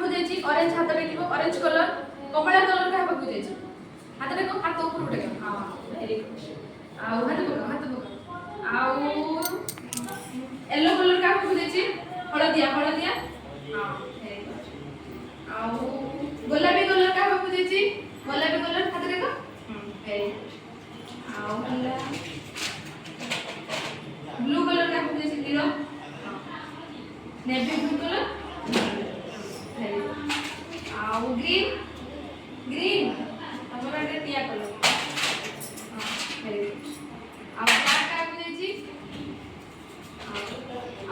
ପାଖକୁ ଯାଇଛି? ଅରେଞ୍ଜ, ହାତ ଟେକିବ। ଅରେଞ୍ଜ କଲର, କମଳା କଲର କାହା ପାଖକୁ ଯାଇଛି? ହାତ ଟେକ, ହାତ ଉପରକୁ ଟେକ। ହଁ, ଭେରି ଗୁଡ୍। ଆଉ ହାତ ପକାଅ, ହାତ ପକାଅ। ଆଉ ୟେଲୋ କଲର କାହା ପାଖକୁ ଯାଇଛି? ହଳଦିଆ, ହଳଦିଆ। ହଁ, ଭେରି ଗୁଡ୍। ଆଉ ଗୋଲାପୀ କଲର କାହା ପାଖକୁ ଯାଇଛି? ଗୋଲାପୀ କଲର, ହାତ ଟେକ। Very good. ଆଉ ହେଲା ବ୍ଲୁ କଲର କାହା ପାଖକୁ ଯାଇଛି? ନୀଳ, navy blue colour, very good. ଆଉ ଗ୍ରୀନ୍, ଗ୍ରୀନ୍ ତମର ଏଟା ଟିଆ କଲର। ହଁ, ଭେରି ଗୁଡ୍। ଆଉ ବ୍ଲାକ୍ କାହାକୁ ଯାଇଛି?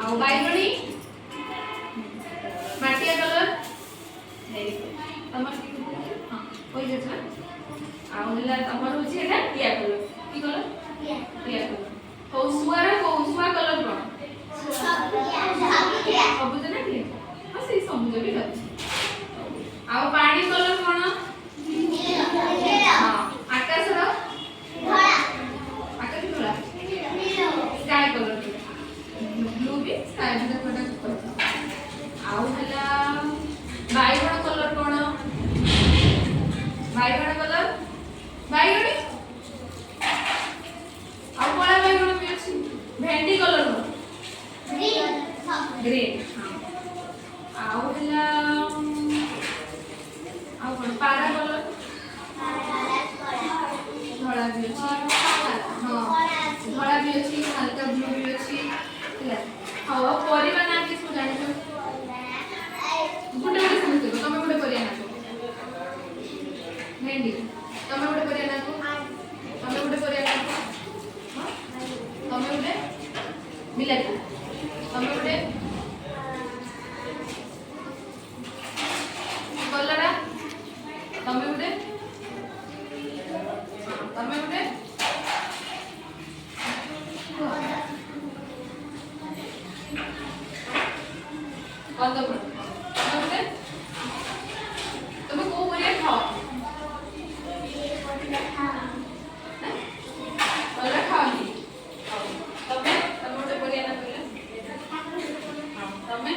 ଆଉ ବାଇଗଣୀ, ମାଟିଆ କଲର, ଭେରି ଗୁଡ୍। ତମର କି? ହଁ, କହିଯାଉଛି ନା। ଆଉ ହେଲା ତମର ହଉଛି ଏଟା ଟିଆ କଲର। କି କଲର? ଟିଆ କଲର। ହଉ, ଶୁଆର କୋଉ ଶୁଆ କଲର କଣ? ସବୁଜ ନା କି? ହଁ, ସେଇ ସବୁଜ ବି ଯାଉଛି। ଆଉ ପାଣି କଲର କଣ? ହଁ, ଆକାଶର? ଆକାଶ ଧଳା, ସ୍କାଏ କଲର, ବ୍ଲୁ ବି ସ୍କାଏ ବି ଦେଖ ଏଟା। ଆଉ ହେଲା ବାଇଗଣ କଲର କଣ? ବାଇଗଣ କଲର, ବାଇଗଣୀ ଆଉ କଳା ବାଇଗଣ ବି ଅଛି। ଭେଣ୍ଡି କଲର କଣ? ଗ୍ରୀନ୍। ଆଉ ହେଲା ଆଉ କଣ? ପାରା କଲର? ଧଳା ବି ଅଛି, ହଁ, ଧଳା ବି ଅଛି, ହାଲକା ବ୍ଲୁ ବି ଅଛି। ହେଲା, ହଉ। ଆଉ ପରିବା ନାଁ କି ସବୁ ଜାଣିଛ? ଗୋଟେ ଗୋଟେ ସମସ୍ତେ କୁହ। ତମେ ଗୋଟେ ପରିବା ନାଁ କୁହ। ଭେଣ୍ଡି। ତମେ ଗୋଟେ ପରିବା ନାଁ କୁହ। ତମେ ଗୋଟେ ପରିବା ନାଁ କୁହ। ହଁ, ତମେ ଗୋଟେ। ବିଲାତି। ତମେ ଗୋଟେ। କଲରା। ତମେ ଗୋଟେ। ହଁ, ତମେ ଗୋଟେ କୁହ। କନ୍ଦମୂଳ। ତମେ ଗୋଟେ। ତମେ କୋଉ ପରିବା ଖାଅ? ହେଁ? କଲରା ଖାଅନି? ହଉ, ତମେ ତମେ ଗୋଟେ ପରିବା ନାଁ କହିଲ। ହଁ, ତମେ?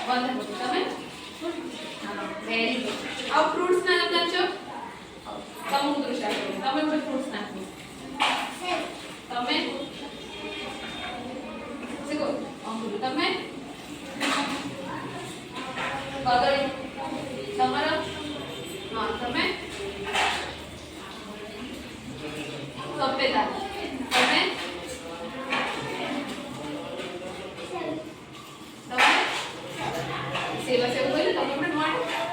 ବନ୍ଧାକୋବି। ତମେ? ହଁ, ଭେରି ଗୁଡ୍। ଆଉ ଫ୍ରୁଟ୍ସ ନାଁ ଜାଣିଛ? ହଉ, ତମକୁ ତ ଷ୍ଟାର୍ଟ କରିବି। ତମେ ଗୋଟେ ଫ୍ରୁଟ୍ସ ନାଁ କୁହ। ତମେ ସେ କୁହ, ଅଙ୍ଗୁର। ତମେ? କଦଳୀ। ତମର? ହଁ, ତମେ? ସଫେଦା। ତମେ? ତମେ? ସେବା, ସେବୁ କହିଲେ। ତମେ ଗୋଟେ ନୂଆଟା।